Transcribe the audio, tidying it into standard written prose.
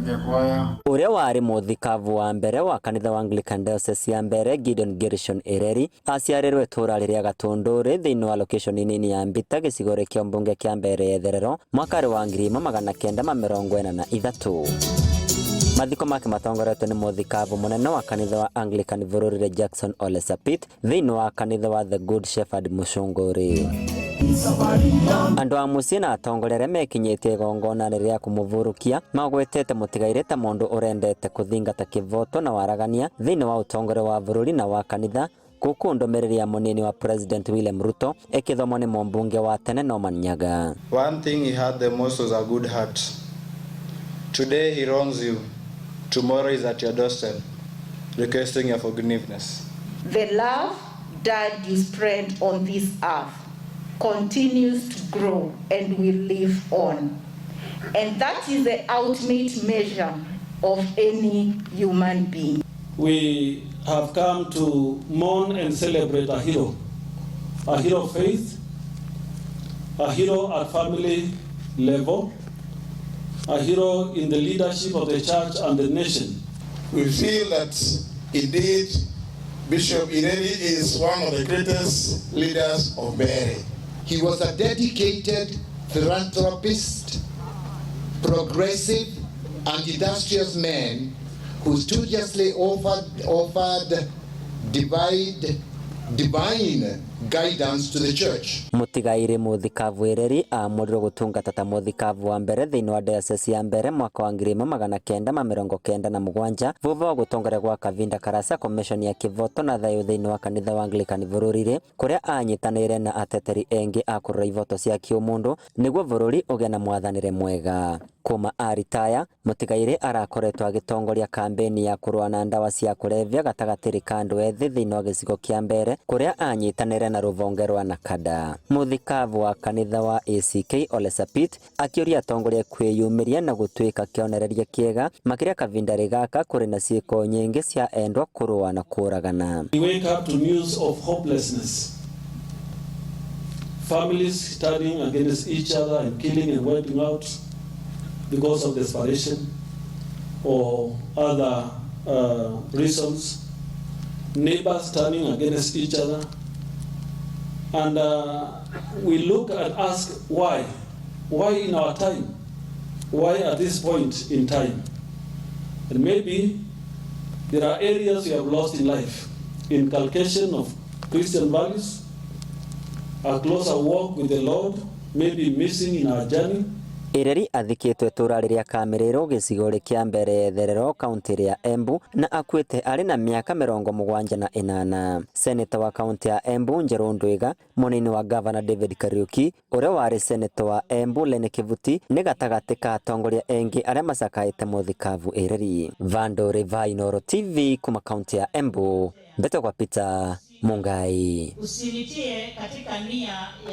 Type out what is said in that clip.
With the choir. Ũrĩa warĩ mũthikabu wa mbere wa kanitha wa Anglican Diocese ya Mbeere, Gideon Gershon Ireri, aciarĩrwo itũũra rĩrĩa Gatũndũrĩ thĩinĩ wa location nini ya Mbita, gĩcigo kĩa mbunge kĩa Mbeere ya Itherero, mwaka wa 1943. Mathiko make matongoretio nĩ mũthikabu mũnene wa kanitha wa Anglican bũrũri Jackson Ole Sapit thĩinĩ wa kanitha wa The Good Shepherd Mucunguri. Andũ a mũciĩ na atongoria arĩa mekinyĩtie igongona rĩrĩa kũmũburukia magwetete mũtigairĩ ta mũndũ ũrendete kũthingata kĩvoto na waragania thĩinĩ wa ũtongoria wa bũrũri na wa kanitha, gũkũ ndũmĩrĩri ya mũnini wa President William Ruto ĩkĩthomwo nĩ mũmbunge wa tene Norman Nyaga. One thing he had the most was a good heart. Today he wrongs you. Tomorrow he's at your doorstep, requesting your forgiveness. The love that you spread on this earth continues to grow and will live on. And that is the ultimate measure of any human being. We have come to mourn and celebrate a hero of faith, a hero at family level, a hero in the leadership of the church and the nation. We feel that indeed Bishop Ireri is one of the greatest leaders of Mbeere. He was a dedicated philanthropist, progressive, and industrious man who studiously offered divine guidance to the church. Mũtigairĩ mũthikabu Ireri aamũrirwo gũtungata ta mũthikabu wa mbere thĩinĩ wa diocese ya Mbeere mwaka wa 1997, thutha wa gũtongoria gwa kavinda karasa commission ya kĩvoto na thayũ thĩinĩ wa kanitha wa Anglican bũrũri-rĩ, kũrĩa anyitanĩire na ateteri engi a kũrora ivoto cia kĩũmũndũ nĩguo bũrũri ũgĩe na mwathanĩre mwega. Kuma aritaya, mũtigairĩ arakoretwo agĩtongoria kambeni ya kũrũa na ndawa cia kũrebia gatagatĩ ka andũ ethĩ thĩinĩ wa gĩcigo kĩa Mbeere, kũrĩa anyitanĩire na rũvonge rwa Nakada. Mũthikabu wa kanitha wa ACK Ole Sapit akĩũria atongoria kwĩyumĩria na gũtuĩka kĩonereria kĩega, makĩria kavinda gaka kũrĩ na ciĩko nyingĩ cia endwa kũrũa na kũragana. We wake up to news of hopelessness. Families turning against each other and killing and wiping out because of desperation or other reasons. Neighbors turning against each other. And we look and ask why? Why in our time? Why at this point in time? And maybe there are areas we have lost in life. Inculcation of Christian values, a closer walk with the Lord may be missing in our journey. Ireri athikĩtwo itũũra rĩrĩa Kamĩrĩrũ, gĩcigo kĩa Mbeere Therero, kaunti ya Embu, na akuĩte arĩ na mĩaka 78. Seneta wa kaunti ya Embu Njerũ Ndwiga, mũnini wa gavana David Kariuki, ũrĩa warĩ seneta wa Embu Lenny Kivuti nĩ gatagatĩ ka atongoria engi arĩa macakaĩte mũthikabu Ireri. Vando Reva, Inooro TV, kuma kaunti ya Embu, mbete kwa Peter Mungai. Usinitie katika nia ya